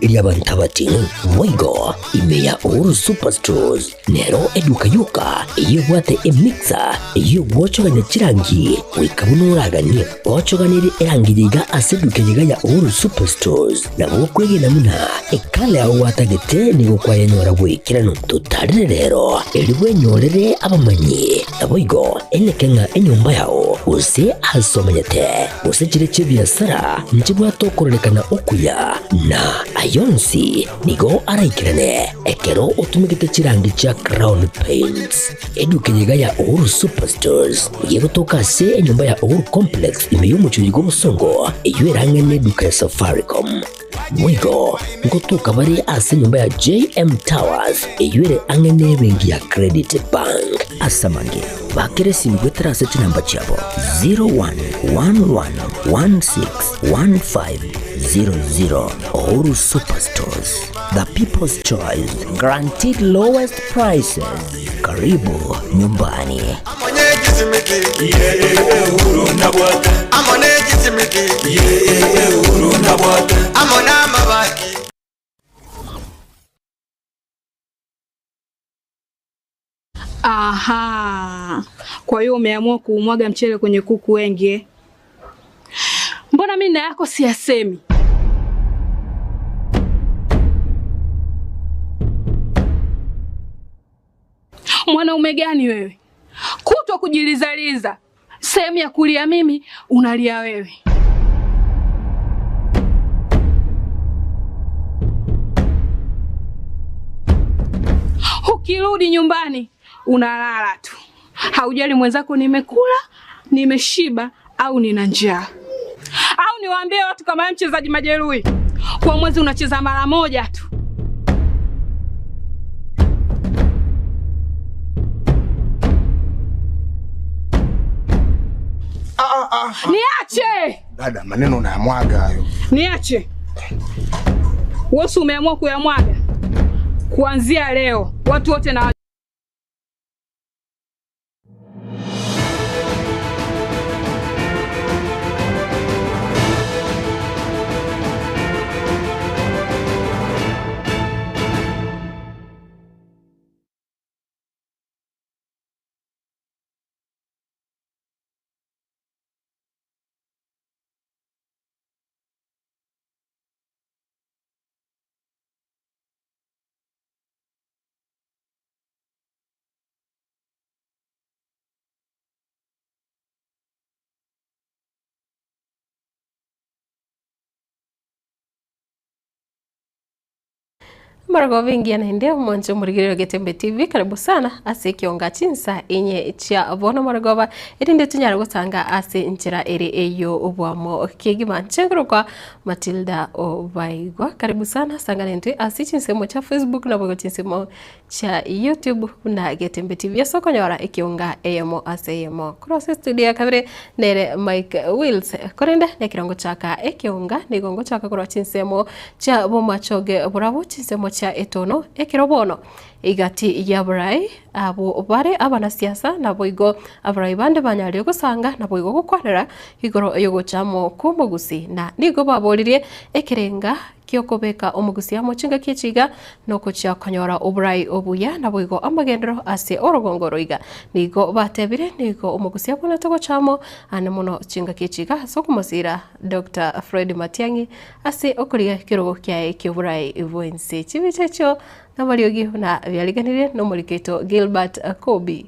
ri'abanto abating'u. Boigo ime ya Uhuru Superstores nero eduka yoka eyio ebwate emixer eyio egwochogania chirangi goika buna oraganie. Ochoganerie erangi eye iga ase eduka eye iga ya Uhuru Superstores nabo okwegena buna ekala yao gwatagete nigo kwayenyora goikeranu. Totarere rero erio bwenyorere abamanyi naboigo eneke ng'a enyomba yao gose ase omenyete gose chire chi'ebiasara nchibwate okororekana okuya, na ayonsi nigo araikerane ekero otumegete chirangi chia Crown Paints. Eduka eye iga ya Uhuru Superstores nigo egotoka ase enyomba ya Uhuru Complex ime y'omochie oyo bw'obosongo eyio erang'e neduka ya Safaricom. Boigo ngotoka bare ase enyomba ya JM Towers eyio ere ang'e nebenki ya Credit Bank. Ase amange, bakera esimi goetera ase chinamba chiabo 0111161500. Uhuru Superstores, the people's choice, guaranteed lowest prices. Karibu nyumbani. Aha, kwa hiyo umeamua kuumwaga mchele kwenye kuku wengi eh? Mbona mimi na yako siyasemi? Mwanaume gani wewe? Kutwa kujilizaliza, sehemu ya kulia mimi unalia wewe. Ukirudi nyumbani unalala tu, haujali mwenzako nimekula, nimeshiba au nina njaa. Au niwaambie watu kama wewe mchezaji majeruhi, kwa mwezi unacheza mara moja tu. Niache! Dada, maneno unayamwaga hayo. Niache. Wewe umeamua kuyamwaga. Kuanzia leo watu wote na Marogoba engiya naende omonche omorigereria Getembe TV karibu sana ase ekionga chinsa inye chia bono marogoba erinde tonyare gotanga ase enchera ere eyo obwamo kegima nche nkorokwa Matilda Obaigwa karibu sana sangana intwe ase chinsemo chia Facebook naboigo chinsemo chia YouTube buna Getembe TV ase okonyora ekionga eyemo ase eyemo. Korwa ase estudio ya kabere nere Mike Wills. Korende nekero ngochaka ekionga nigo ngochaka korwa chinsemo chia bomachoge borabwo chinsemo chia etono ekero bono egati y'abarai abwo bare abanasiasa naboigo abarai bande banyarire gosanga naboigo gokwanera igoro yogocha amo kw'omogusi na nigo baboririe ekerenga Gi'okobeka omogusi amo chingaki echi iga, nogochia konyora oborai obuya, naboigo amagenderero ase orogongo oro iga. Nigo batebire, nigo omogusi abwenerete gocha amo ane mono chingaki echi iga ase okomosira Doctor Fred Matiang'i ase okorigia ekerogo kiaye ki'oborai bw'ense. Chibicha echio namariogi buna biariganirie nomoriki oito Gilbert Kobi.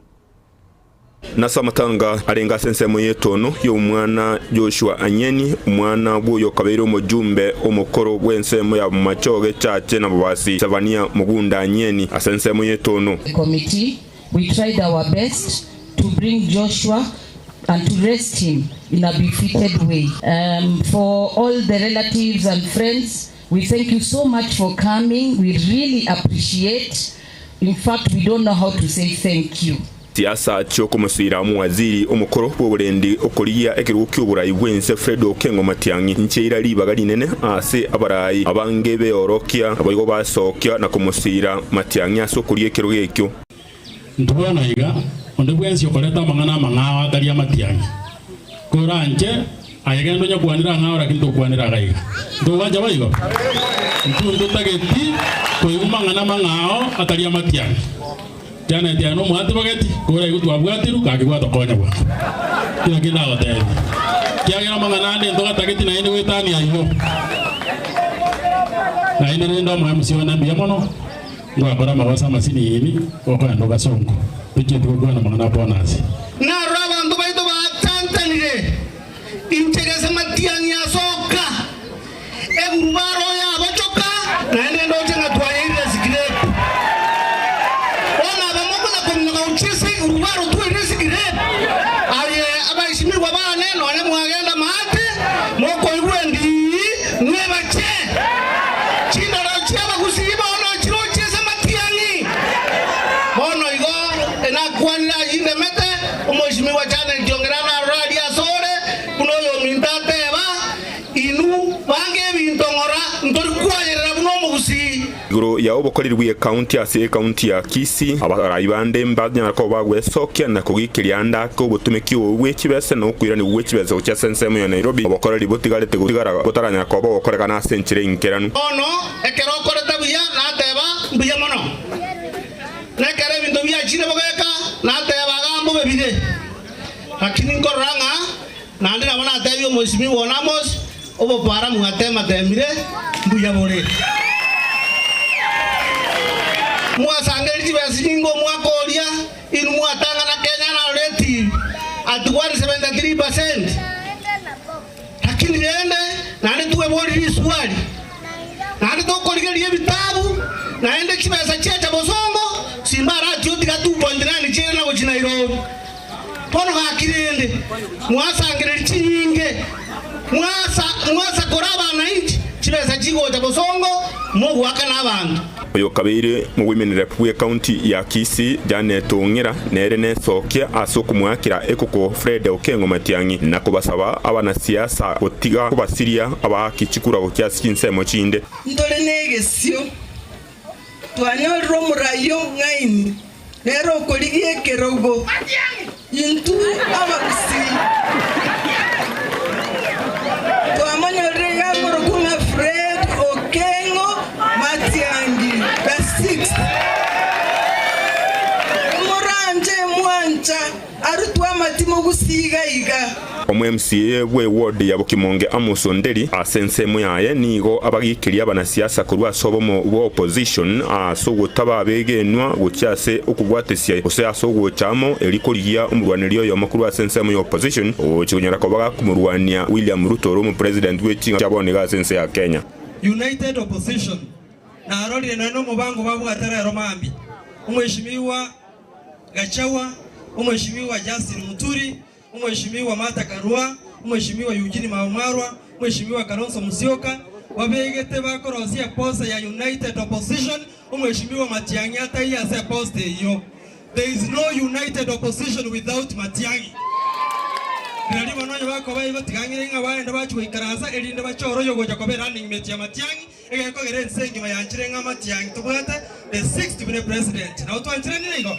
Nase amatanga arenge ase ensemo y'etono y'omwana Joshua Anyeni, omwana bw'oyo okabeire omojumbe omokoro bw'ensemo ya Bomachoge Chache na Bobasi, Sevania Mogunda Anyeni, ase ensemo y'etono. Committee, we tried our best to bring Joshua and to rest him in a befitted way. Um, for all the relatives and friends, we thank you so much for coming. We really appreciate. In fact, we don't know how to say thank you. Siasa chi'okomosiira omowaziri omokoro bw'oborendi okorigia ekerogo ki'oborai bw'ense Fred Okengo Matiang'i nchiaira ribaga rinene ase abarai abange beorokia naboigo basokia na komosiira Matiang'i ase okoria ekerogo ekio. Intwe bono iga, onde bwensi okoreta amang'ana amang'ao atari amatiang'i, koranche. Aye genda onyakwanere ang'ao lakini tokwanera iga iga. Ntogwancha boigo? Intwe ntotageti koigwa mang'ana amang'ao atari amatiang'i. Janet aye nomwati bogeti, koraigwe twabwatirwe, gaki gwatokonya bwango. Ekio nakio ndagotebia. Ekiagera amang'ana ande ntogatageti naende goetania ayio. Naende rende omoe mosio one mbuya mono, ngwakora amagoso amasinini, gokoenda ogasongo. Tochieti gokwana amang'ana a bonus. Naroro abanto baito bachantanire, inche gese matiang'i asoka, egurubaro yabochoka, naende ndoche ng'a twayeirire sikirepu. Bono aba mokonya kominyoka gochia ase egurubaro twairire sikirepu. Aye abaesimigwa baane, nonya mwagenda maate, mokoigwa endii, mwebache. Chindoro chi'abagusii bono chirochie ase amatiang'i. Bono igo enakwanire ayio indemete, Omoisimigwa Janet Ong'era narore aria asore, buna oyominto ateba, Inwe bange ebinto ng'ora, ntori kwayerera buna omogusii. Igoro ya obokoreri bw'ekaunti ase ekaunti ya Kisii, abarai bande mbanyara koba bagwesokia na kogiikeria ande ake obotumeki obo bwe chibese na okoiranigwa gwe chibese gochia ase ensemo ya Nairobi, obokoreri botigarete gotigara botaranyara koba ogokorekana ase enchera enkeranu. Bono ekero okorete buya nateba, Mbuya mono. Na ekero ebinto biachire bogeka, nateba, Iga mbobe bire. Lakini nkorora ng'a naende nabo natebie omoisimigwa one Amos, Obopara mwateema-teemire, mbuya bore. Mwasangereria chibesa chinyinge omwaka oria, inwe mwatang'ana Kenya narora etibi at 173 percent. Lakini rende naende twebori riswali, naende tokorigereria ebitabu, naende chibesa chiacha bosongo, simbarachie otiga 2.9 chiere na gochia Nairobi. Bono gaki rende, mwasangereria chinyinge, mwasa mwasakora abanainchi chibesa chigocha bosongo, mogoakana abanto. Oyo okabeire mogoimenera bw'ekaunti ya Kisii, Janet Ong'era, nere nesokia ase okomoakera ekoko Fred Okengo Matiang'i na kobasaba abanasiasa gotiga kobasiria abaaki chikura gochia ase chinsemo chinde. Ntore negesio, twanyorire omorai omong'aini, nere okorigia ekerogo. Intwe abagusii twamonyorire iga akorokwa ng'a Fred Okengo Matiangi the sixth. Emoranche emwancha arutwe amatimo gusii iga iga. Omo-MCA bw'eward ya Bokimonge Amos Onderi ase ensemo yaye nigo abagikirie abanasiasa korwa ase obomo bwa opposition ase ogotaba abegenwa gochia ase okobwatesia gose ase ogocha amo erio korigia omorwaneri oyomo korwa ase ensemo ya opposition ogochia konyara koba gakomorwania William Ruto ore omopresident bw'echinga chia bono iga ase ense ya Kenya. United Opposition narorire nonya nomobango babwate rero mambia. Omweshimiwa Gachagua, Omweshimiwa Justin Muturi, Omweshimiwa Martha Karua, Omweshimiwa Eugene Mao Marwa, Omweshimiwa Kalonzo Musyoka, babegete bakorosia eposta ya United Opposition, Omweshimiwa Matiang'i ataiyo ase eposta eyio. There is no united opposition without Matiang'i. Rirorio bono onye bakoba igo tiga ng'ire ng'a baende bachie goikaransa erinde bachore oyogocha koba erunning mate ya Matiang'i, egekogera ense engima yanchire ng'a Matiang'i tobwate the sixth buna epresident. Nabo twancheranire igo?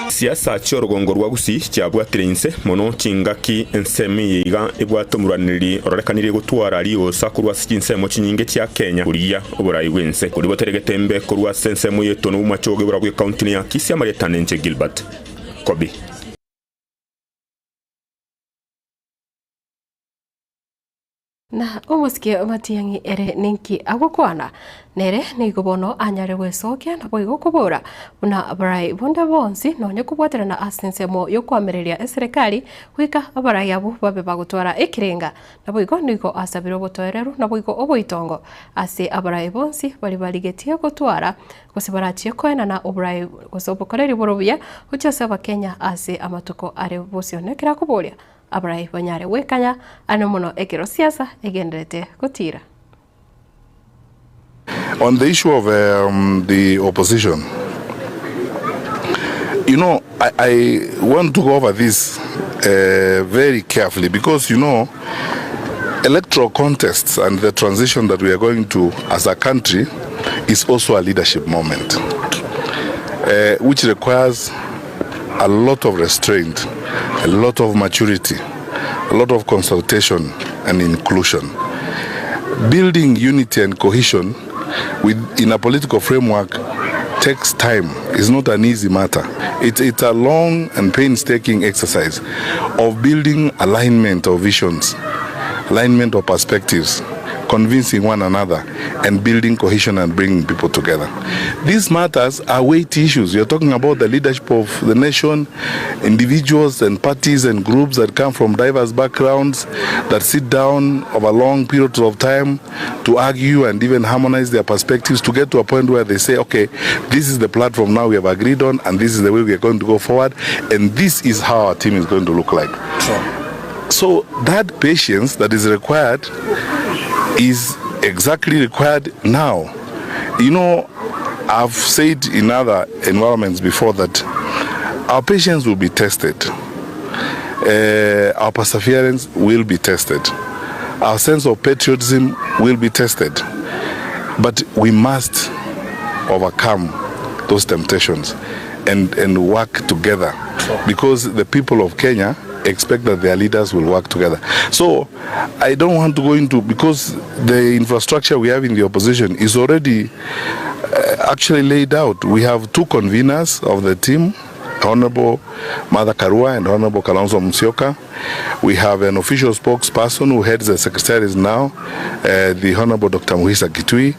Siasa chi'orogongo rwa Gusii chiabwatire inse mono chingaki ensemo eye iga ebwate omorwanereri ororekanire gotwara rigosa korwa ase chinsemo chinyinge chia Kenya korigia oborai bw'ense koria boteregete mbe korwa ase ensemo y'etono bw'amachoge bora bw'ekaunti ya Kisii amarieta nenche Gilbert Kobi. Na omosike Matiang'i ere ninki agokwana? Nere nigo bono anyare gwesokia naboigo kobora buna abarai bonde bonsi nonya kobwaterana ase ensemo y'okoamereria eserekari goika abarai abwo babe bagotwara ekerenga. Naboigo nigo asabire obotoereru naboigo oboitongo ase abarai bonsi baria barigetie gotwara gose barachie koenana oborai gose obokoreri bore obuya gochia ase abakenya ase amatuko are bosio. Nekero akoboria Abarai banyare gwekanya ane mono ekero siasa egenderete gotiira. On the issue of the opposition, you know, I, I want to go over this very carefully because, you know, electoral contests and the transition that we are going to as a country is also a leadership moment, which requires a lot of restraint, a lot of maturity, a lot of consultation and inclusion. Building unity and cohesion with, in a political framework takes time. It's not an easy matter. It's, it's a long and painstaking exercise of building alignment of visions, alignment of perspectives, convincing one another, and building cohesion and bringing people together. These matters are weighty issues. You're talking about the leadership of the nation, individuals and parties and groups that come from diverse backgrounds that sit down over long periods of time to argue and even harmonize their perspectives to get to a point where they say, okay, this is the platform now we have agreed on, and this is the way we are going to go forward, and this is how our team is going to look like. So that patience that is required is exactly required now. You know, I've said in other environments before that our patience will be tested. Uh, our perseverance will be tested. Our sense of patriotism will be tested. But we must overcome those temptations and, and work together because the people of Kenya expect that their leaders will work together. So I don't want to go into because the infrastructure we have in the opposition is already uh, actually laid out. We have two conveners of the team. Honorable Martha Karua and Honorable Kalonzo Musyoka. We have an official spokesperson who heads the secretaries now, uh, the Honorable Dr. Mukhisa Kituyi.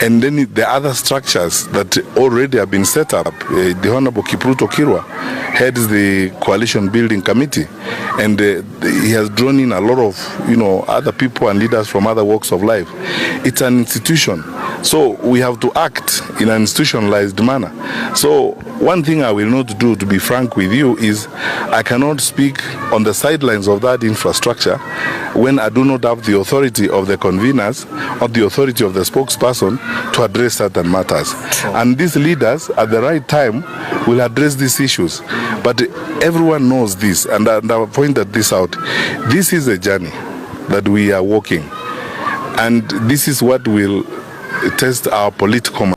And then the other structures that already have been set up, uh, the Honorable Kipruto Kirwa heads the coalition building committee, and uh, he has drawn in a lot of you know other people and leaders from other walks of life. It's an institution, so we have to act in an institutionalized manner. So one thing I will not do, to be frank with you, is I cannot speak on the sidelines of that infrastructure when I do not have the authority of the conveners or the authority of the spokesperson to address certain matters. And these leaders, at the right time, will address these issues. But everyone knows this, and, and I've pointed this out. This is a journey that we are walking, and this is what will test our political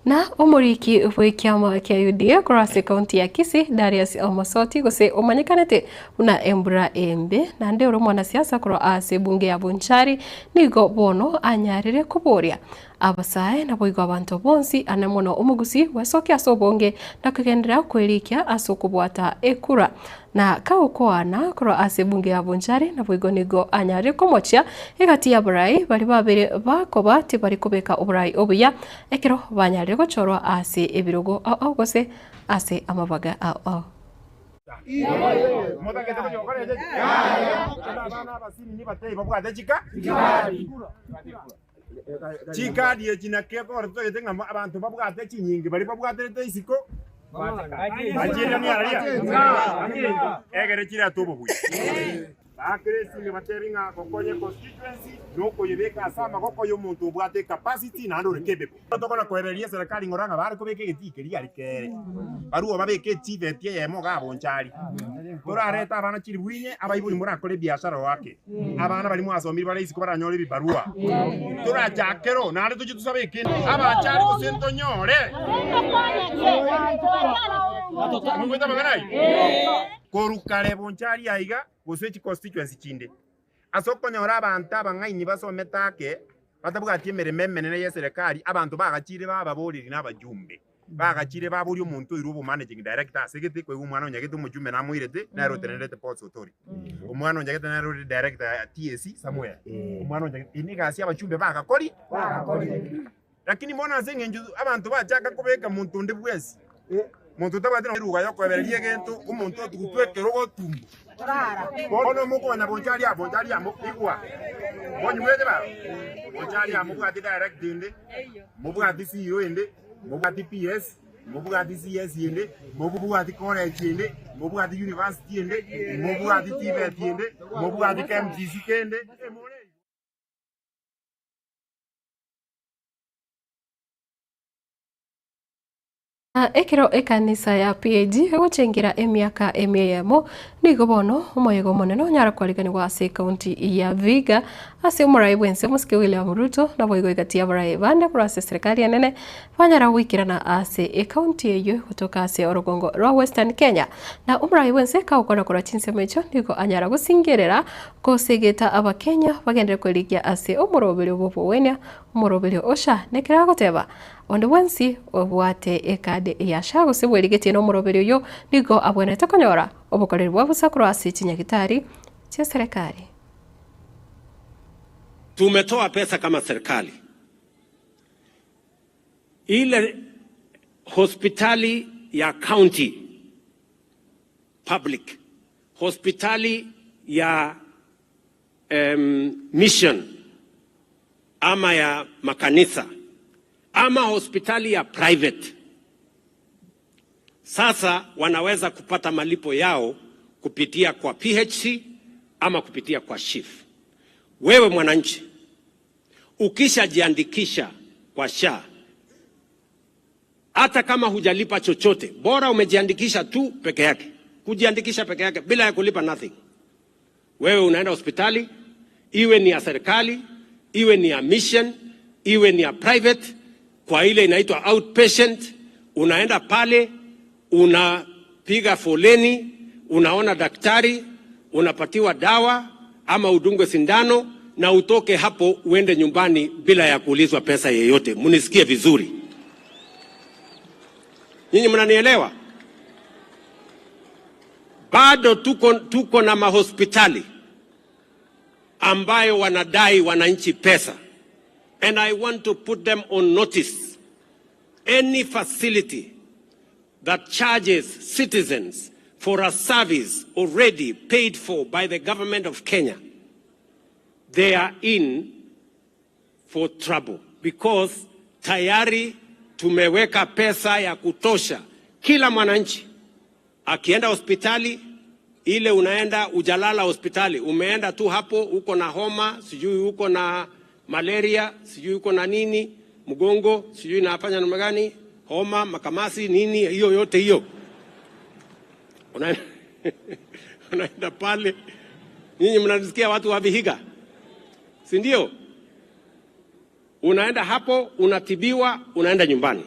Na omoriki bw'ekiama kia UDA korwa ase ekaunti ya Kisii, Darius Omosoti, gose omanyekanete buna embura embe, naende ore omwanasiasa korwa ase ebunge ya Bonchari, nigo bono anyarire koboria abasae naboigo abanto bonsi ane mono omogusii bwesokia ase obonge na kogenderera kwerikia ase okobwata ekura. Na kagokoana korwa ase ebunge ya Bonchari, naboigo nigo anyarire komochia egati y'abarai baria babere bakoba tibari kobeka oborai obuya ekero banyarire gochorwa ase ebirogo ao ao gose ase amabaga ao ao. Chikadi echi naki ekogera totagete ng'a abanto babwate chinyinge baria babwaterete isiko Bachirire aria egere chirate obobuya. Baakere esimi batebi ng'a gokonya econstituency nokoyebeka ase amagoko ya omonto obwate ecapacity naende ore capable. Tokona koebereria eserekari ng'ora ng'a bare kobeka egetii keria aria kere. Barwo babeke etiveti eyemo iga abonchari. Torarete abana chilifu inye abaibori morakore ebiashara oake. Abana baria mwasomire bare isiko baranyore ebibarua. Torachake ro naende tochie tosabe ekende. Abachari gose ntonyore. Moigwete amang'ana ayio? Korwa kare bonchari aiga gose chiconstituency chinde, ase okonyora abanto abang'aini basomete ake batabwati emeremo emenene y'eserekari, abanto bagachire bababoreri na abajumbe. Bagachire baboria omonto oirwe obomanaging director ase gete, koigwa omwana onyagete omojumbe namoirete, nere otenenerete Ports Authority. Omwana onyagete nere ore director ya TSC somewhere. Omwana onyagete, eye negasi abachumbe bagakori? Lakini bono ase engencho abanto bachaka kobeka monto onde bwensi, monto otabwati nonya eruga y'okoebereria egento, omonto otugutwe ekerogo otumbo. Bono mokonya bonchari aa, bonchari aa, igwa, monyigwete baba? Bonchari aa mobwati director ende, mobwati CEO ende, mobwati PS, mobwati CS ende, mobwati college ende, mobwati university ende, mobwati TVET ende, mobwati KMTC kende. Na ekero ekanisa ya PAG egochengera emiaka emia eyemo, Nigo bono omoyega omonene onyare kwariganigwa ase ekaunti ya Vihiga ase omorai bw'ense omosike William Ruto naboigo egati y'abarai bande korwa ase eserekari enene banyara goikerana ase ekaunti eyio gotoka ase orogongo rwa Western Kenya. Na omorai bw'ense kagokwana korwa chinsemo echio nigo anyara gosingerera gosegeta abakenya bagenderere kwerigia ase omoroberio bw'obogwenia omoroberio o SHA nekero agoteba Onde bwensi obwate ekadi ya SHA gose bwerigetie nomoroberi oyio nigo abwenerete konyora obokoreri bwa bosa korwa ase chinyagitari chia serekari. Tumetoa pesa kama serikali ile hospitali ya county public, hospitali ya um, mission ama ya makanisa ama hospitali ya private, sasa wanaweza kupata malipo yao kupitia kwa PHC ama kupitia kwa SHIF. Wewe mwananchi ukishajiandikisha kwa SHA, hata kama hujalipa chochote, bora umejiandikisha tu peke yake, kujiandikisha peke yake bila ya kulipa nothing. Wewe unaenda hospitali, iwe ni ya serikali, iwe ni ya mission, iwe ni ya private, kwa ile inaitwa outpatient, unaenda pale unapiga foleni, unaona daktari, unapatiwa dawa ama udungwe sindano na utoke hapo uende nyumbani bila ya kuulizwa pesa yeyote. Mnisikie vizuri, nyinyi mnanielewa? Bado tuko, tuko na mahospitali ambayo wanadai wananchi pesa, and I want to put them on notice. Any facility that charges citizens for a service already paid for by the government of Kenya, they are in for trouble because tayari tumeweka pesa ya kutosha. Kila mwananchi akienda hospitali ile, unaenda ujalala hospitali, umeenda tu hapo, uko na homa, sijui uko na malaria, sijui uko na nini, mgongo, sijui nafanya namna gani, homa, makamasi, nini, hiyo yote hiyo unaenda, unaenda pale. Nyinyi mnasikia watu wa Vihiga, si ndio? Unaenda hapo unatibiwa, unaenda nyumbani.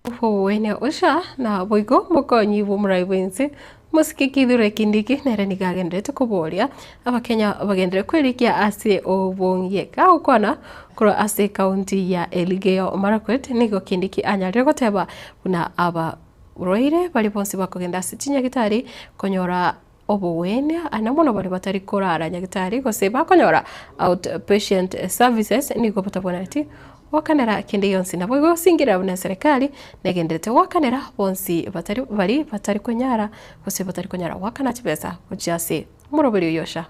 Obogwenia Usha na boigo mokonyi bw'omorai bw'ense mosike Kithure Kindiki nere nigo agenderete koboria abakenya bagenderere kwerikia ase obong'ie gagokwana korwa ase ekaunti ya Elgeyo Marakwet nigo Kindiki anyarire goteba buna abarwaire baria bonsi bakogenda ase chinyagitari konyora obogwenia ane mono baria batari korara nyagitari gose bakonyora outpatient services nigo batabwenereti goakanera kende gionsi. Naboigo gosingerera buna eserekari negenderete goakanera bonsi batari bari batari konyara gose batari konyara goakana chibesa gochia ase omoroberi oyio SHA.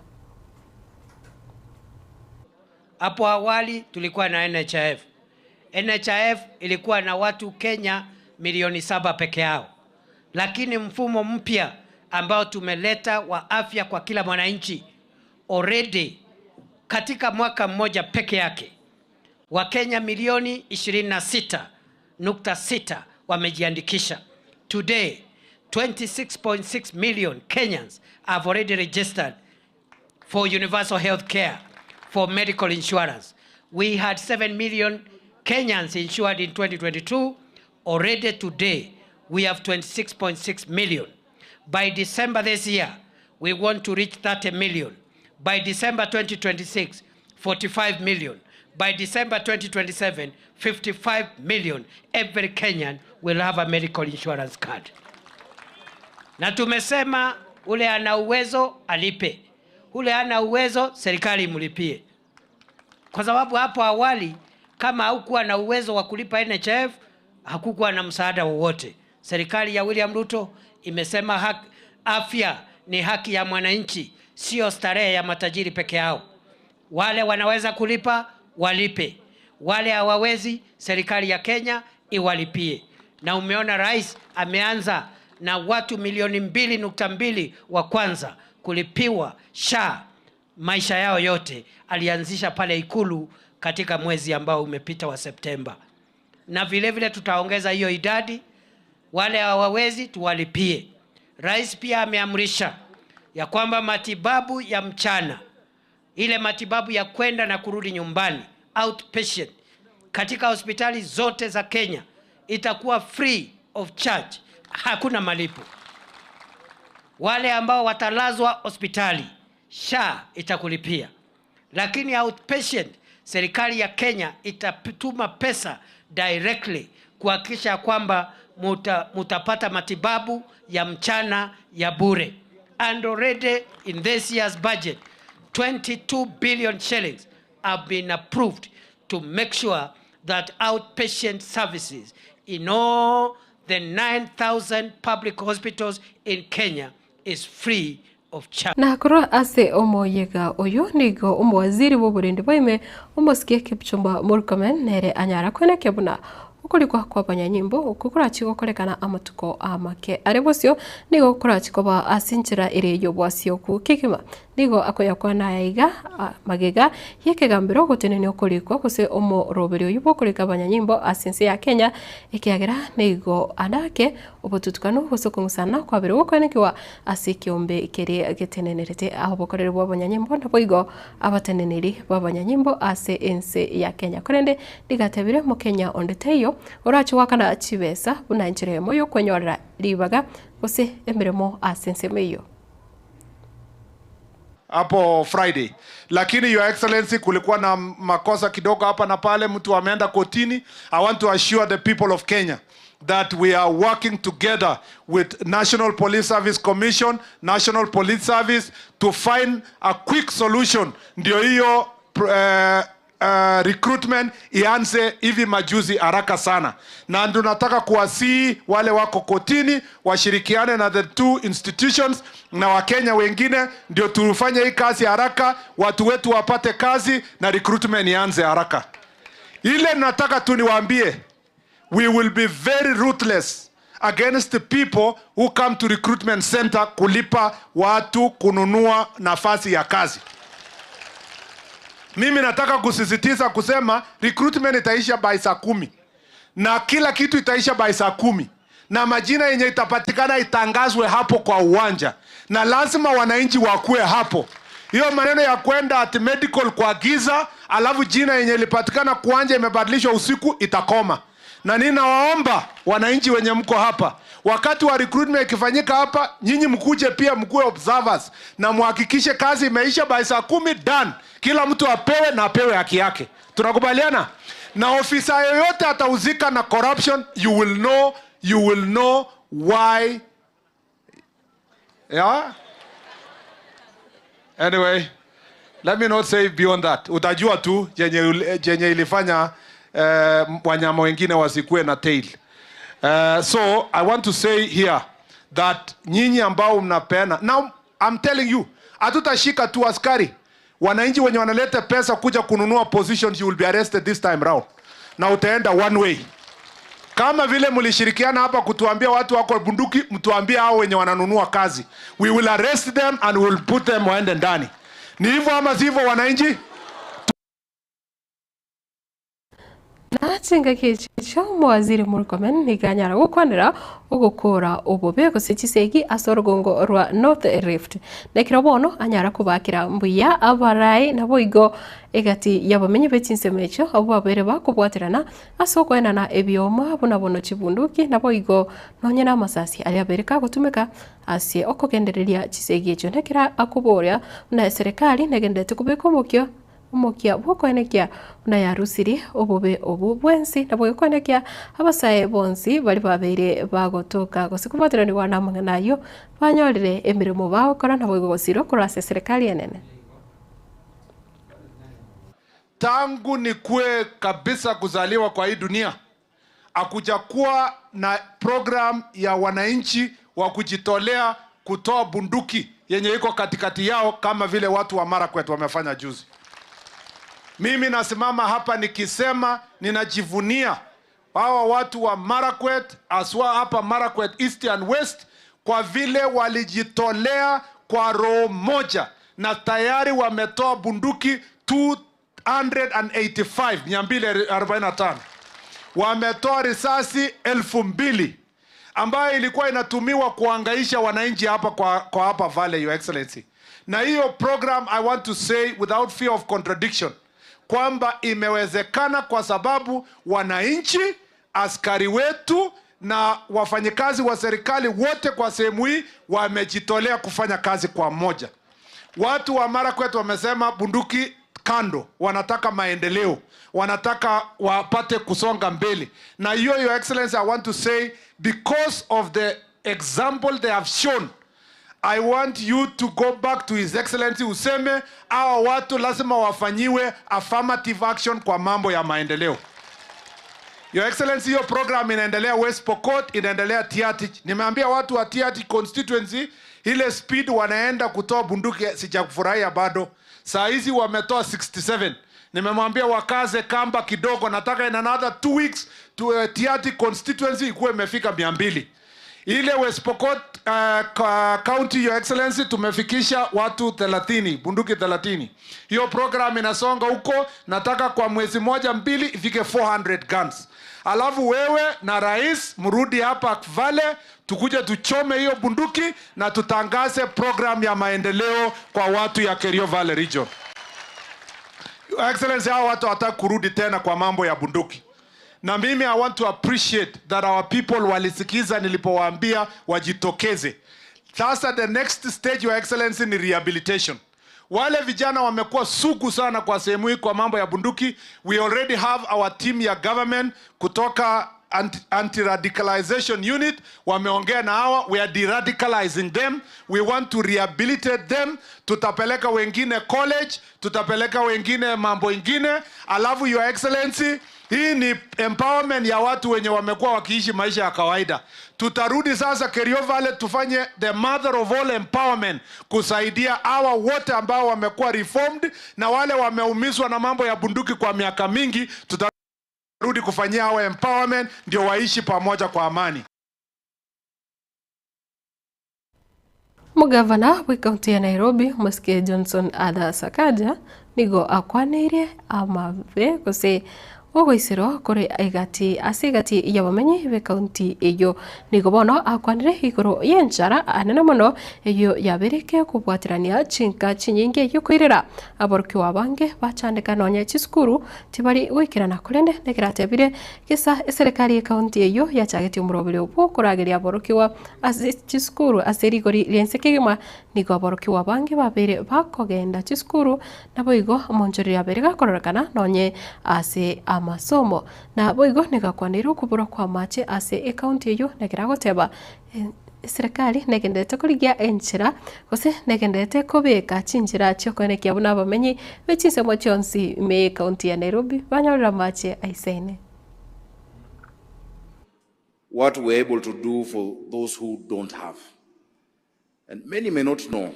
Hapo awali tulikuwa na NHIF. NHIF ilikuwa na watu Kenya milioni saba peke yao, lakini mfumo mpya ambao tumeleta wa afya kwa kila mwananchi already katika mwaka mmoja peke yake Wakenya milioni 26.6 wamejiandikisha. Today 26.6 million Kenyans have already registered for universal health care, for medical insurance. We had 7 million Kenyans insured in 2022. Already today, we have 26.6 million. By December this year, we want to reach 30 million. By December 2026, 45 million. By December 2027, 55 million. Every Kenyan will have a medical insurance card. Na tumesema ule ana uwezo alipe, ule ana uwezo serikali imlipie, kwa sababu hapo awali kama haukuwa na uwezo wa kulipa NHIF hakukuwa na msaada wowote. Serikali ya William Ruto imesema haki, afya ni haki ya mwananchi, sio starehe ya matajiri peke yao. Wale wanaweza kulipa walipe, wale hawawezi serikali ya Kenya iwalipie. Na umeona rais ameanza na watu milioni 2.2 wa kwanza kulipiwa SHA maisha yao yote, alianzisha pale Ikulu katika mwezi ambao umepita wa Septemba, na vile vile tutaongeza hiyo idadi. Wale hawawezi tuwalipie. Rais pia ameamrisha ya kwamba matibabu ya mchana, ile matibabu ya kwenda na kurudi nyumbani outpatient, katika hospitali zote za Kenya itakuwa free of charge, hakuna malipo. Wale ambao watalazwa hospitali SHA itakulipia, lakini outpatient serikali ya Kenya itatuma pesa directly kuhakikisha kwamba muta, mutapata matibabu ya mchana ya bure. And already in this year's budget 22 billion shillings have been approved to make sure that outpatient services in all the 9,000 public hospitals in Kenya is free of charge. Na korwa ase omoyega oyo nigo omowaziri bw'oborendi bwaime omosike Kipchumba Murkomen nere anyara kwenekia buna okorikwa kw'abanyanyimbo okwo korachie gokorekana amatuko amake are bosio nigo korachie koba ase enchera ere y'obwasioku kegima. Nigo akoyakwana aya iga magega y'ekegambero ogotenenia okorikwa gose omoroberi oyio bw'okorika abanyanyimbo ase ense ya Kenya ekiagera nigo anake obotutukanu gose okong'usana kwabere gokoenekigwa ase ekeombe keria getenenerete obokoreri bw'abanyanyimbo naboigo abateneneri b'abanyanyimbo ase ense ya Kenya. Korende nigo atebire Mokenya onde taiyo orache goakana chibesa buna enchera eyemo y'okwenyorera ribaga gose emeremo ase ensemo eyio. Hapo Friday. Lakini Your Excellency, kulikuwa na makosa kidogo hapa na pale, mtu ameenda kotini. I want to assure the people of Kenya that we are working together with National Police Service Commission, National Police Service to find a quick solution. Ndio hiyo recruitment ianze hivi majuzi haraka sana, na tunataka kuwasihi wale wako kotini washirikiane na the two institutions na Wakenya wengine, ndio tufanye hii kazi haraka, watu wetu wapate kazi na recruitment ianze haraka. Ile nataka tu niwaambie, we will be very ruthless against the people who come to recruitment center kulipa watu kununua nafasi ya kazi. Mimi nataka kusisitiza kusema recruitment itaisha by saa 10 na kila kitu itaisha by saa 10 na majina yenye itapatikana itangazwe hapo kwa uwanja, na lazima wananchi wakue hapo. Hiyo maneno ya kwenda at medical kwa giza, alafu jina yenye ilipatikana kuanja imebadilishwa usiku itakoma. Na ninawaomba wananchi wenye mko hapa, wakati wa recruitment ikifanyika hapa, nyinyi mkuje pia mkuwe observers na muhakikishe kazi imeisha by saa 10 done. Kila mtu apewe na apewe haki yake. Tunakubaliana? Na ofisa yoyote atahusika na corruption, you will know, you will know why. Yeah? Anyway, let me not say beyond that. Utajua tu jenye ilifanya wanyama wengine wasikue na tail. So I want to say here that nyinyi ambao mnapeana, now I'm telling you, hatutashika tu askari. Wananchi wenye wanaleta pesa kuja kununua positions, you will be arrested this time round. Na utaenda one way. Kama vile mlishirikiana hapa kutuambia watu wako bunduki, mtuambie hao wenye wananunua kazi. We will arrest them and we will put them waende ndani. Ni hivyo ama sivyo wananchi? Na chingaki echi omowaziri Murkomen nigo anyara gokwanera ogokora obobe gose chisegi ase orogongo rwa North Rift. Na ekero bono anyara kobakera mbuya abarai naboigo egati y'abamenyi be chinsemo echio abwo babere bakobwaterana ase okoenana ebioma buna bono chibunduki naboigo nonye na amasasi aria abere kagotumeka ase okogendereria chisegi echio. Na ekero akoboria buna eserekari negenderete kobeka omokio omokia bwokoenekia buna yarusirie obobe obu bwensi nabo gekoenekia abasae bonsi bari babeire bagotoka gose kobwateranigwa na amang'ana ayio banyorire emiremo bagokora nabo igo gosirwa korwa ase serikali enene. Tangu nikue kabisa kuzaliwa kwa hii dunia, hakuja kuwa na program ya wananchi wa kujitolea kutoa bunduki yenye iko katikati yao kama vile watu wa Marakwet wamefanya juzi. Mimi nasimama hapa nikisema ninajivunia hawa watu wa Marakwet, aswa hapa Marakwet East and West, kwa vile walijitolea kwa roho moja na tayari wametoa bunduki 285, mia mbili arobaini na tano. Wametoa risasi elfu mbili. ambayo ilikuwa inatumiwa kuangaisha wananchi hapa kwa, kwa hapa Valley, Your Excellency. Na hiyo program I want to say without fear of contradiction kwamba imewezekana kwa sababu wananchi, askari wetu na wafanyikazi wa serikali wote kwa sehemu hii wamejitolea kufanya kazi kwa moja. Watu wa Marakwet wamesema bunduki kando, wanataka maendeleo, wanataka wapate kusonga mbele. Na hiyo Your Excellency, I want to say because of the example they have shown I want you to go back to His Excellency useme hawa watu lazima wafanyiwe affirmative action kwa mambo ya maendeleo. Your Excellency, hiyo program inaendelea West Pokot, inaendelea Tiaty. Nimeambia watu wa Tiaty constituency ile speed wanaenda kutoa bunduki sijakufurahia bado. Saa hizi wametoa 67. Nimemwambia wakaze kamba kidogo, nataka in another 2 weeks to Tiaty constituency ikuwe imefika 200. Ile West Pokot County, Your Excellency, tumefikisha watu 30, bunduki 30. Hiyo program inasonga huko, nataka kwa mwezi moja mbili ifike 400 guns. Alafu wewe na rais mrudi hapa Valley, tukuje tuchome hiyo bunduki na tutangaze program ya maendeleo kwa watu ya Kerio Valley Region. Your Excellency, hao watu hawataki kurudi tena kwa mambo ya bunduki na mimi I want to appreciate that our people walisikiza nilipowaambia wajitokeze. Sasa the next stage, Your Excellency, ni rehabilitation. Wale vijana wamekuwa sugu sana kwa sehemu hii kwa mambo ya bunduki. We already have our team ya government kutoka anti-radicalization unit wameongea na hawa, we are deradicalizing them, we want to rehabilitate them. Tutapeleka wengine college, tutapeleka wengine mambo ingine. Alafu Your Excellency, hii ni empowerment ya watu wenye wamekuwa wakiishi maisha ya kawaida. Tutarudi sasa Kerio Valley tufanye the mother of all empowerment, kusaidia hawa wote ambao wamekuwa reformed na wale wameumizwa na mambo ya bunduki kwa miaka mingi. Tutarudi kufanyia hawa empowerment ndio waishi pamoja kwa amani. Mugavana bwa ekaunti ya Nairobi Omosike Johnson Arthur Sakaja nigo akwaneirie amabe gose ogoiserwa kore egati ase egati y'abamenyi b'ekaunti eyio. Nigo bono akwanire igoro y'enchara anene mono eyio yabereke kobwaterania chinka chinyinge eyio koirera aborokigwa abange bachandeka nonye chisukuru tibari goikerana korende nekeratebire gesa eserekari y'ekaunti eyio yachagetie omoroberi obwo korageria aborokigwa ase chisukuru ase rigori ria ense kegima nigo aborokigwa abange babere bakogenda chisukuru naboigo omonchoreri abere gakororekana nonye ase amasomo na boigo nigakwanire okobora kwa amache ase ekaunti eyio nekera goteba serikali negendete korigia enchera gose negendete kobeka chinchera chiokoenekia buna abamenyi be chinsemo chionsi ime ekaunti ya Nairobi banyorera amache aisaine. What we're able to do for those who don't have. And many may not know.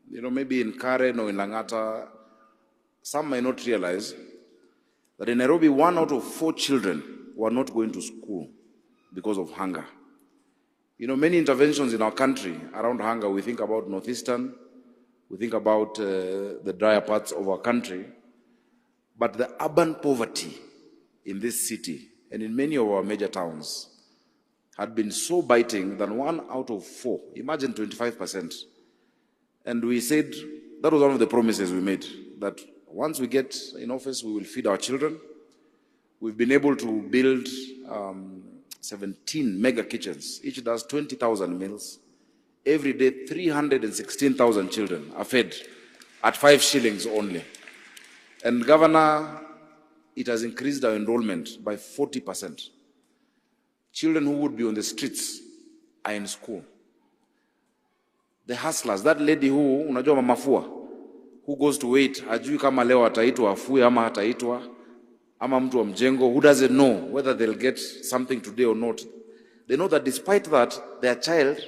Maybe in Karen or in Langata, some may not realize that in Nairobi, 1 out of 4 children were not going to school because of hunger. Many interventions in our country around hunger, we think about Northeastern, we think about the drier parts of our country, but the urban poverty in this city and in many of our major towns had been so biting that 1 out of 4, imagine 25%. And we said, that was one of the promises we made, that once we get in office, we will feed our children. We've been able to build 17 mega kitchens. Each does 20,000 meals. Every day, 316,000 children are fed at 5 shillings only. And Governor, it has increased our enrollment by 40%. Children who would be on the streets are in school. The hustlers, that lady who, unajua mama fua, who goes to wait, hajui kama leo ataitwa afue ama hataitwa, ama mtu wa mjengo who doesn't know whether they'll get something today or not. They know that despite that, their child,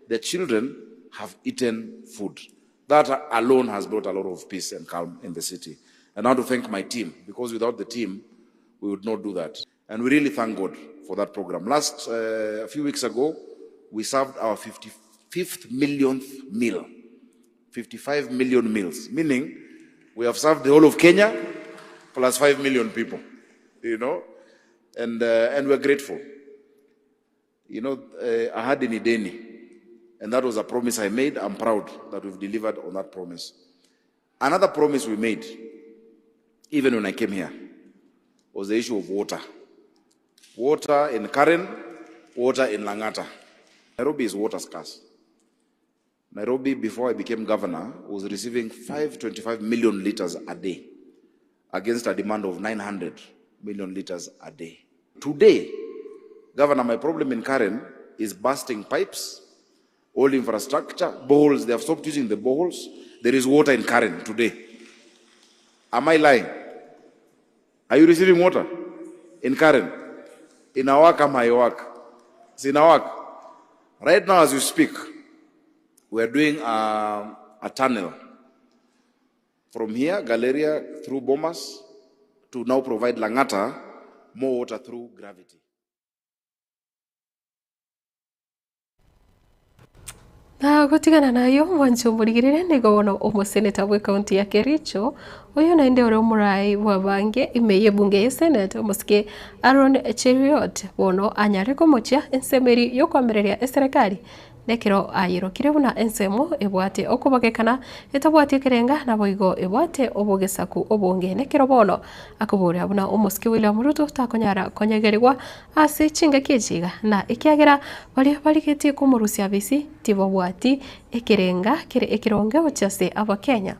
their children have eaten food. That alone has brought a lot of peace and calm in the city. And I want to thank my team, because without the team, we would not do that. And we really thank God for that program. A few weeks ago, we served our 55th millionth meal. 55 million meals, meaning we have served the whole of Kenya plus 5 million people, and we're grateful. You know, ahadi ni deni and that was a promise I made. I'm proud that we've delivered on that promise. Another promise we made, even when I came here, was the issue of water. Water in Karen, water in Langata. Nairobi is water scarce. Nairobi, before I became governor, was receiving 525 million liters a day against a demand of 900 million liters a day. Today, Governor, my problem in Karen is busting pipes, all infrastructure, boreholes. They have stopped using the boreholes. There is water in Karen today. Am I lying? Are you receiving water in Karen? In Awak, am I work? It's in Awak. Right now, as you speak, we are doing a tunnel from here, Galleria, through Bomas, to now provide Langata more water through gravity. Na gotigana nayo mwancho omorigirire nigo bono omoseneta bwe county ya Kericho oyo naende ore omorai bw'abange ime y'ebunge ye senate omosike Aaron Cheruiyot bono anyare komochia ensemeri y'okoamereria eserekari Nekero ayerokire buna ensemo ebwate okobagekana, etabwati ekerenga, naboigo ebwate obogesaku obonge. Nekero bono akoboria buna omosike William Ruto takonyara konyegerigwa ase chingaki echi iga, na ekiagera baria barigetie komorusia abisi tibabwati ekerenga kere ekeronge gochia ase Abakenya.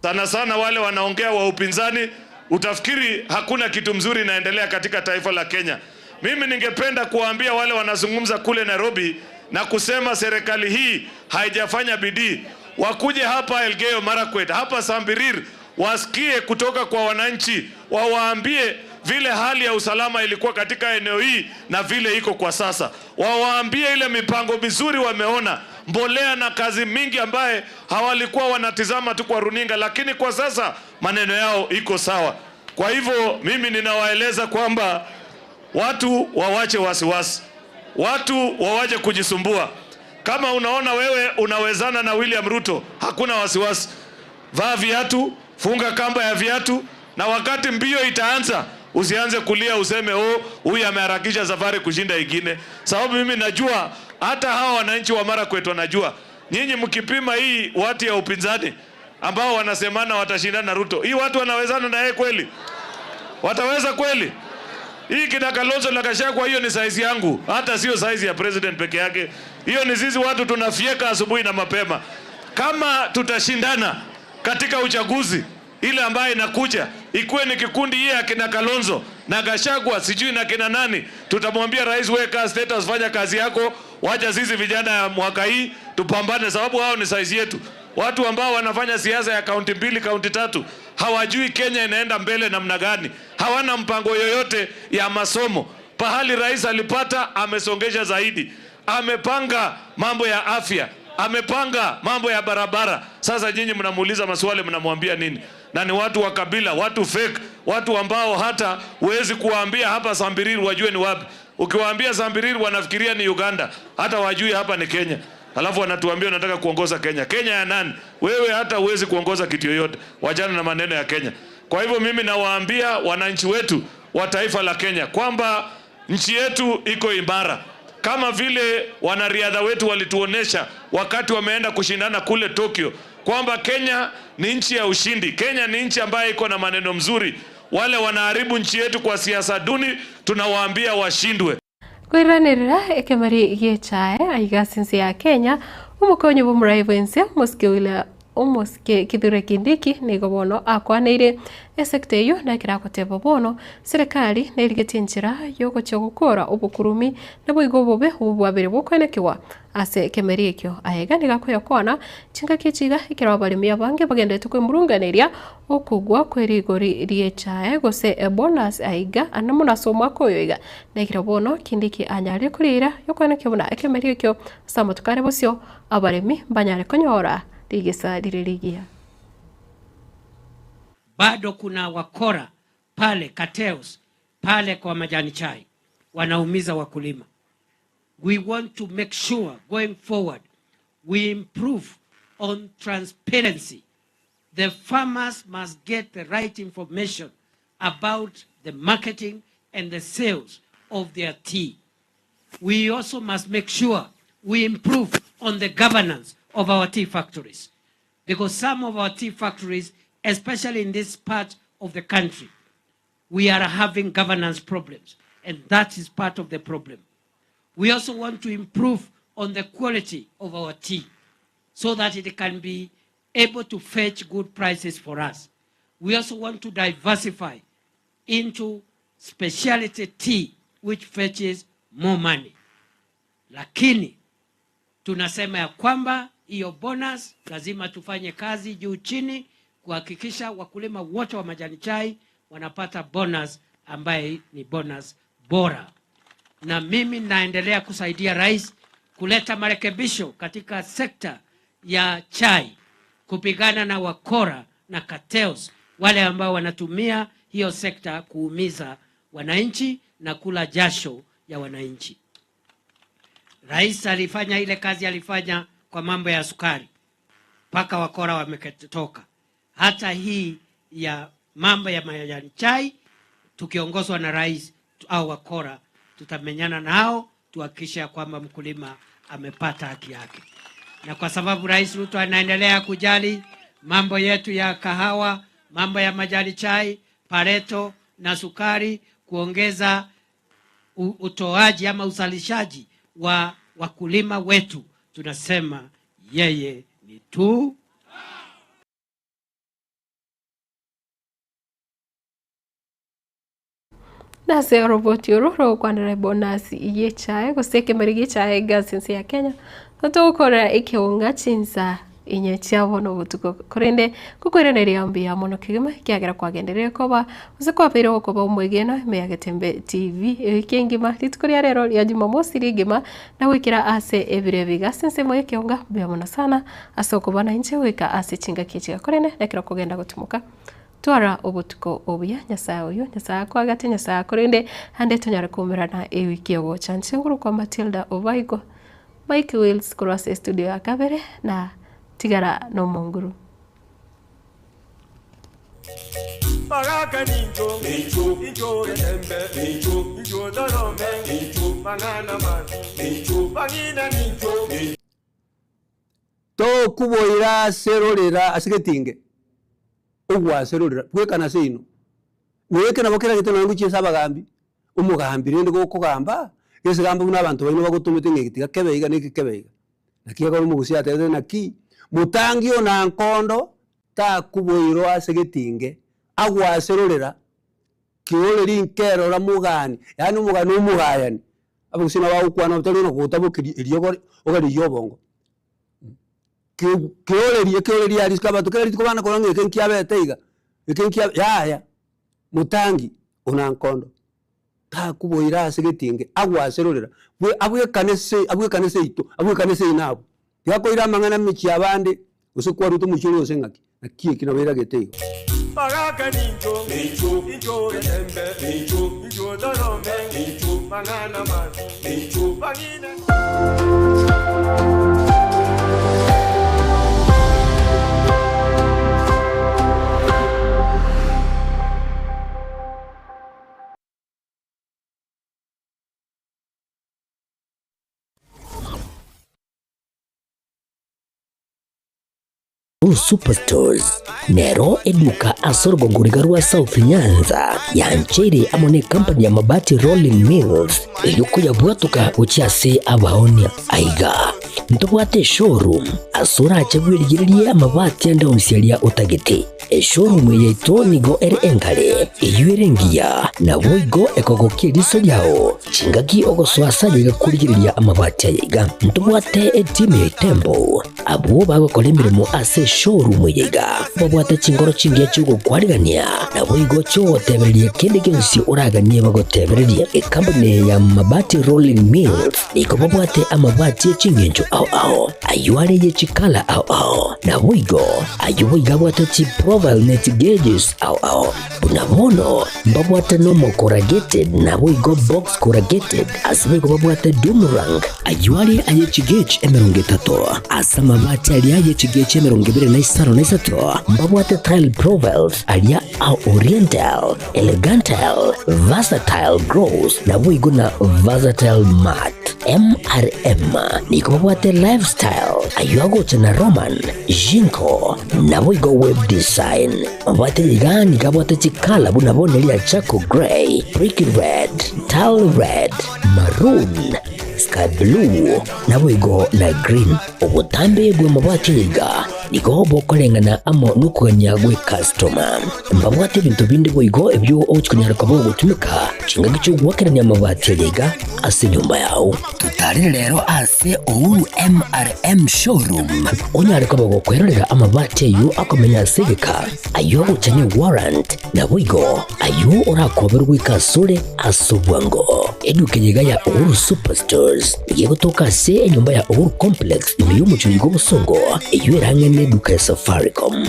Sana sana wale wanaongea wa upinzani, utafikiri hakuna kitu mzuri inaendelea katika taifa la Kenya. Mimi ningependa kuwaambia wale wanazungumza kule Nairobi na kusema serikali hii haijafanya bidii, wakuje hapa Elgeyo Marakwet, hapa Sambirir, wasikie kutoka kwa wananchi, wawaambie vile hali ya usalama ilikuwa katika eneo hii na vile iko kwa sasa, wawaambie ile mipango mizuri wameona, mbolea na kazi mingi ambaye hawalikuwa wanatizama tu kwa runinga, lakini kwa sasa maneno yao iko sawa. Kwa hivyo mimi ninawaeleza kwamba watu wawache wasiwasi, watu wawache kujisumbua. Kama unaona wewe unawezana na William Ruto, hakuna wasiwasi. Vaa viatu, funga kamba ya viatu, na wakati mbio itaanza usianze kulia useme oh, huyu ameharakisha safari kushinda ingine, sababu mimi najua hata hawa wananchi wa Marakwet wanajua nyinyi mkipima hii watu ya upinzani ambao wanasemana watashindana na Ruto, hii watu wanawezana na yeye kweli? Wataweza kweli? Hii kina Kalonzo na Gachagua, hiyo ni saizi yangu, hata sio saizi ya president peke yake. Hiyo ni sisi watu tunafieka asubuhi na mapema. Kama tutashindana katika uchaguzi ile ambayo inakuja, ikuwe ni kikundi hii ya kina Kalonzo na Gachagua sijui na kina nani, tutamwambia rais, weka status, fanya kazi yako, wacha sisi vijana ya mwaka hii tupambane, sababu hao ni saizi yetu. Watu ambao wanafanya siasa ya kaunti mbili, kaunti tatu, hawajui Kenya inaenda mbele namna gani, hawana mpango yoyote ya masomo. Pahali rais alipata amesongesha zaidi, amepanga mambo ya afya, amepanga mambo ya barabara. Sasa nyinyi mnamuuliza maswali, mnamwambia nini? Na ni watu wa kabila, watu fake, watu ambao hata huwezi kuwaambia hapa Sambiriri wajue ni wapi. Ukiwaambia Sambiriri wanafikiria ni Uganda, hata wajui hapa ni Kenya. Alafu wanatuambia unataka kuongoza Kenya. Kenya ya nani? Wewe hata huwezi kuongoza kitu yoyote. Wachana na maneno ya Kenya. Kwa hivyo mimi nawaambia wananchi wetu wa taifa la Kenya kwamba nchi yetu iko imara, kama vile wanariadha wetu walituonesha wakati wameenda kushindana kule Tokyo kwamba Kenya ni nchi ya ushindi. Kenya ni nchi ambayo iko na maneno mzuri. Wale wanaharibu nchi yetu kwa siasa duni, tunawaambia washindwe. Koiranerera ekemari gi'echae aiga ase ense ya Kenya, omokonyi bw'omorai bw'ense omosike William Omosike Kithure Kindiki nigo bono akwaneire esecta eyio na ekero agoteba bono serekari nerigetie enchera yogochia gokora obokurumi naboigo obobe obwo bwabere bokoenekigwa ase ekemeri ekio. Aye iga nigo akoyokwana chingaki echi iga ekero abaremi abange bagenderete kwemurunganeria okogwa kwe rigori ri'echae gose ebonus aiga ande mono ase omwaka oyo iga nekero bono Kindiki anyarire koria yokoenekia buna ekemeri ekio ase amatuko are bosio abaremi mbanyare konyora rigesa rire rigiya. Bado kuna wakora pale cartels pale kwa majani chai wanaumiza wakulima. We want to make sure going forward we improve on transparency. The farmers must get the right information about the marketing and the sales of their tea. We also must make sure we improve on the governance of our tea factories because some of our tea factories, especially in this part of the country, we are having governance problems, and that is part of the problem. We also want to improve on the quality of our tea so that it can be able to fetch good prices for us. We also want to diversify into specialty tea which fetches more money. Lakini tunasema ya kwamba hiyo bonus lazima tufanye kazi juu chini kuhakikisha wakulima wote wa majani chai wanapata bonus ambaye ni bonus bora. Na mimi naendelea kusaidia rais kuleta marekebisho katika sekta ya chai, kupigana na wakora na cartels, wale ambao wanatumia hiyo sekta kuumiza wananchi na kula jasho ya wananchi. Rais alifanya ile kazi alifanya kwa mambo ya sukari mpaka wakora wametoka. Hata hii ya mambo ya majani chai tukiongozwa na rais au wakora, tutamenyana nao tuhakikishe ya kwamba mkulima amepata haki yake. Na kwa sababu Rais Ruto anaendelea kujali mambo yetu ya kahawa, mambo ya majani chai, pareto na sukari, kuongeza utoaji ama uzalishaji wa wakulima wetu, tunasema yeye ni tu Nase oroboti oro rogokwanera ebonasi y'echae gose ekemeri gi'echae egasi ense ya Kenya, togokora ekeonga chinsa inye chia bono obotuko korende ngokoiraneria mbuya mono kegima ekiagera kwagenderire koba gose kwabeire gokoba omwegenwa ime ya Getembe TV ewiki engima rituko ria rero ria Jumamosi rigima na goikera ase ebiro ebi iga ase ensemo y'ekeonga mbuya mono sana ase okoba nainche goika ase chingaki echi iga korende nekero okogenda gotimoka. Twara obotuko obuya, Nyasae oyio, Nyasae akoagate, Nyasae akorende, ande tonyare koumerana ewiki egocha. Inche nkorokwa Matilda Obaigo, Mike Wills korwa ase estudio ya kabere, na tigara nomonguru. Bagaka nincho, nincho, nincho getembe, nincho, nincho torome, nincho, mang'ana mabi, nincho, bang'ina nincho. Tokuboira ase rorera ase getinge, ogwase rorera, bwekana ase ino. Nonya eke nabo keragete nonya ngochia ase abagambi, omogambi rende gokogamba, gese gamba buna abanto baino bagotomete ng'a eke tiga kebe iga na eke kebe iga. Naki ekero omogusii atebete naki, motangi ona nkondo takuboirwa ase getinge, agwase rorera, kioreri nkerora mogani, yaani omogani omogayani. Abagusii nabo bagokwana tari ona gotabokeria eriogo ogarigia obongo. Keorerie ekeorerie aria isiko abanto kera rituko bana korora ng'a eke nkiabete iga, eke nkia yaya, motangi ona nkondo, takoboira ase getinge agwaserorera, bwe abwekane se abwekane seito abwekane seino abwo. Tiga koira amang'ana emechie abande, gose kwarute omochie oria gose ng'aki, naki eki nabo eragete igo. Bagaka nincho, nincho, nincho getembe, nincho, nincho torome, nincho, mang'ana mabi, nincho, bang'ina. Superstores nero eduka ase orogongo riga rwa South Nyanza yancheire amo ne company ya Mabati Rolling Mills eyio koyabwatoka gochia ase abaonia. Aiga ntobwate eshowroom ase orache bwerigererie amabati ande onsi aria otagete. Eshowroom eye yaito nigo ere enkare, eyio ere engiya, naboigo ekogokia eriso riao chingaki ogosoa ase aye iga korigereria amabati aya iga. Ntobwate etimu ya Itembo Abwo bagokora emeremo ase eshowroom eye iga babwate chinkoro chingiya chi'ogokwarigania, naboigo chi'ogotebereria kende gionsi oraganie bagotebererie. Ekampuni eye ya Mabati Rolling Mills nigo babwate amabati e ching'encho. ao ao, ayio are ye chikala ao ao, naboigo ayio boigo abwate chiprofile ne chigeges ao ao. Buna bono mbabwate normal corrugated naboigo box corrugated, ase boigo babwate doom rank, ayio are aye chigauge 30, ase amabati aria aye chigauge 23, mbabwate tile profiles aria a oriental, elegantal, versatile gloss, naboigo na versatile matte. MRM nigo babwate lifestyle, ayio agocha na Roman, Jinko, naboigo web design. Mabwate iga nigo abwate chikala buna bono eria charcoal grey, brick red, tile red, maroon, sky blue, naboigo na green. Obotambe bw'amabwate iga nigo bokoreng'ana amo nokogania gw'ecustoma. Mbabwate ebinto binde boigo ebio ogochia konyara koba ogotumeka chingaki chi'ogoakerania amabati aria iga ase enyomba yao. Totarere rero ase Uhuru MRM Showroom onyare koba gokwerorera amabati ayio akomenya ase egeka, ayio agocha ne warrant, naboigo ayio orakoberwe goika asore ase obwango. Eduka eye iga ya Uhuru Superstores nigo egotoka ase enyomba ya Uhuru Complex ime y'omochie oiga obosongo, eyio erang'e neduka ya Safaricom.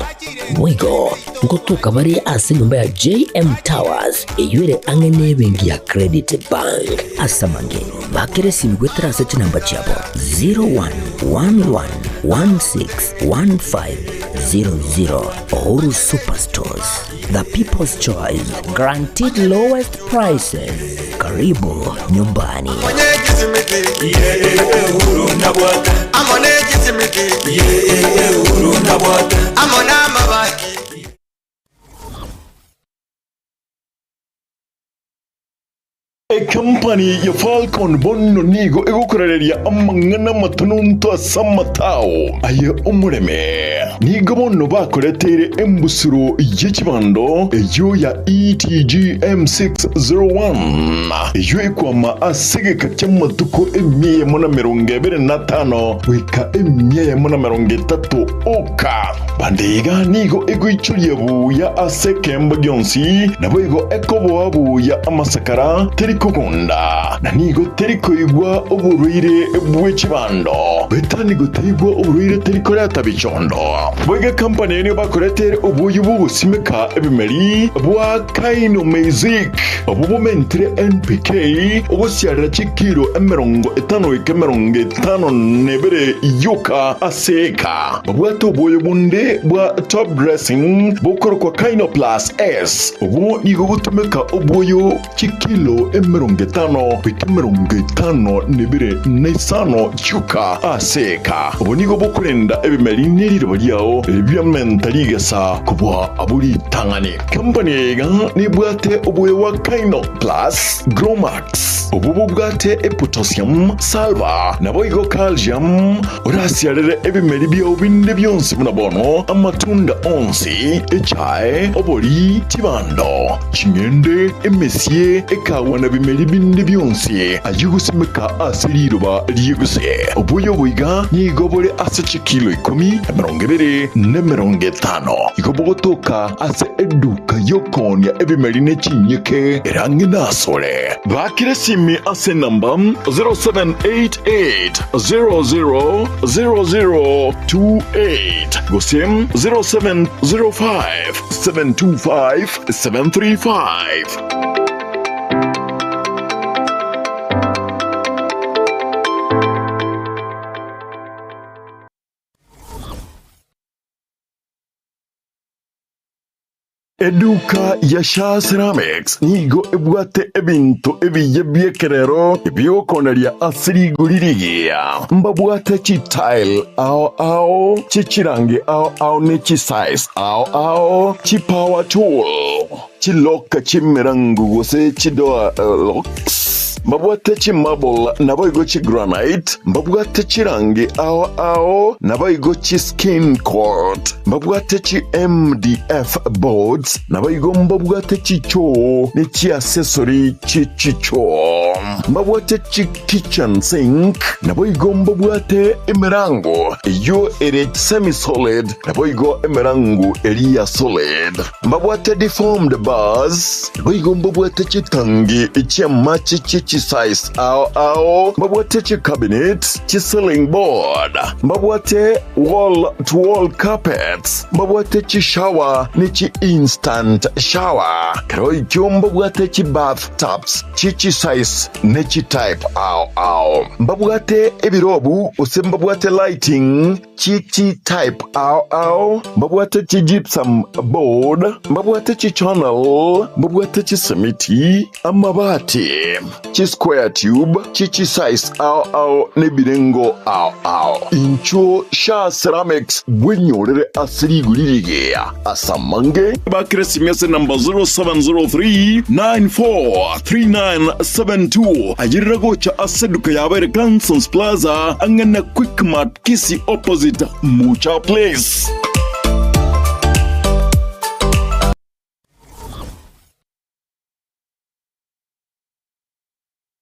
Boigo ngotoka bare ase enyomba ya JM Towers eyio ere ang'e nebenki ya Credit Bank. Ase amange, bakera esimi goetera ase chinamba chiabo 0111161500. Uhuru Superstores, the people's choice, guaranteed lowest prices. Karibu nyumbani. Ekampani ya Falcon bono nigo egokorareria amang'ana amatononto ase amatao aye omoreme. Nigo bono bakoreteire embusuro ye chibando eyio ya ETG M601, eyio ekwama ase egeka ki'amatuko emia eyemo na 25 goika 130 oka. Bande iga nigo egoichoria buya ase ekeemba gionsi, naboigo ekoboa buya amasakara, teri kogunda, na nigo teri koigwa oborwaire bwe chibando. Goetania nigo teigwa oborwaire teri koreta bichondo. Boigo ekampani eye nigo bakoretere oboyio bw'ogosimeka ebimeri bwa Kainomeizic, obwo bomentire NPK ogosiarera chikiro 50 goika 52 yoka ase eka. Babwate obwoyo bonde bwa top dressing bokorokwa Kynoplus S. Obwo nigo bogotumeka obwoyo chikilo 50 goika 52 chioka ase eka. Obo nigo bokorenda ebimeri ne riroba riao biamenta rigesa kobua abwo ritang'ani. Company eye iga nebwate obwoyo bwa Kynoplus Gromax. Obwo bobwate epotassium, sulphur, naboigo calcium, orasiarere ebimeri biao binde bionsi buna bono amatunda onsi, echae, obori, chibando, ching'ende, emesie, ekawa na bimeri binde bionsi ayio gosimeka ase riroba ri'eguse. Obuya obo iga nigo bore ase chikilo ikomi, 20, na 50. Igo bogotoka ase eduka y'okoonia ebimeri ne chinyeke ere ang'e nasore. Bakire esimi ase enamba 0788 000028 gose 0705 725 735. Eduka ya Shaa Ceramics nigo ebwate ebinto ebiya bi'ekerero ebi'okoneria ase rigori rigiya. Mbabwate chitile ao ao, chichirangi ao ao ne chisize ao ao, chipower tool, chiloka chi'emerango gose chidoor locks, mbabwate chimarble naboigo chigranite, mbabwate chirangi ao ao naboigo chiskin coat. Mbabwate chi MDF boards, naboigo mbabwate chichoo ne chiasesori chie chichoo. Mbabwate chi kitchen sink, naboigo mbabwate emerango eyio ere semi solid, naboigo emerango eria ya solid. Mbabwate deformed bars, naboigo mbabwate chitangi chi'amache chie chisize ao ao, mbabwate chicabinet, chi ceiling board, mbabwate wall to wall carpets, mbabwate chishower ne chi instant shower. Kero ekio mbabwate chibath tubs chie chisize ne chitype ao ao. Mbabwate ebirobu gose mbabwate lighting chie chitype ao ao, mbabwate chigypsum board, mbabwate chichannel, mbabwate chisimiti, amabati, chisquare tube chie chisize ao ao nebirengo ao ao. Inchuo Shaa Ceramics bwenyorere ase rigori rigiya ase amange. Bakire esimi ase namba 0703 943972 ayerera gocha ase eduka yabo ere Cansons Plaza ang'e na Quickmart Kisii opposite Mucha Place.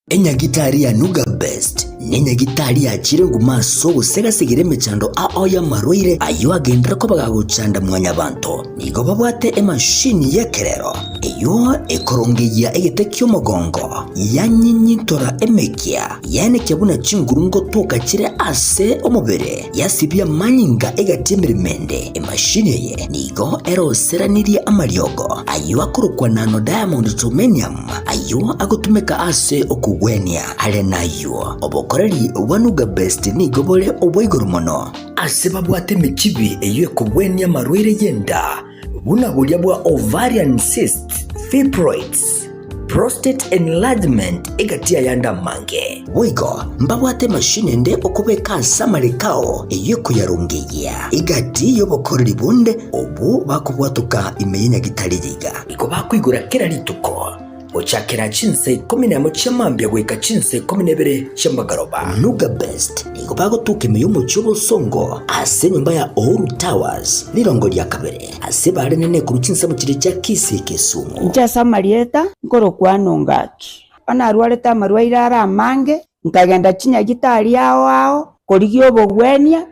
Enyagitari ya Nuga Best nenyagitari yachire nguma ase ogosegasegera emechando ao y'amarwaire ayio agenderere koba gagochanda mwanyabanto. Nigo babwate emashini y'ekerero eyio ekorongeyia egete ki'omogongo, yanyinyintora emekia, yaenekia buna chinguru ngotoka chire ase omobere, yasibia amanyinga egati emeremo ende. Emashini eye nigo eroseranirie amariogo ayio akorokwa nano diamond germanium, Ayio agotumeka ase okogwenia. Are nayio, obokoreri bwa Nuga Best nigo bore obwa igoro mono. Ase babwate emechibi eyio ekogwenia amarwaire y'enda, buna boria bwa ovarian cysts, fibroids, prostate enlargement egati y'ayande amange. Boigo mbabwate emashini ende okobeka ase amareko ao eyio ekoyarongeyia egati y'obokoreri bonde obwo bakobwatoka ime y'enyagitari yiga. Nigo bakoigora kera rituko, gochakera chinsa ikomi nemo chia mambia goika chinsa ikomi na ibere chia magoroba. Nuga Best nigo bagotuka ime y'omochie obosongo ase enyomba ya Uhuru Towers, rirongo ria kabere, ase barenene korwa chinsemo chiria chia Kisii Kisumu. Inche ase amarieta nkorokwana ongaki. Onye narwarete amarwaire are amange, nkagenda chinyagitari ao ao korigia obogwenia.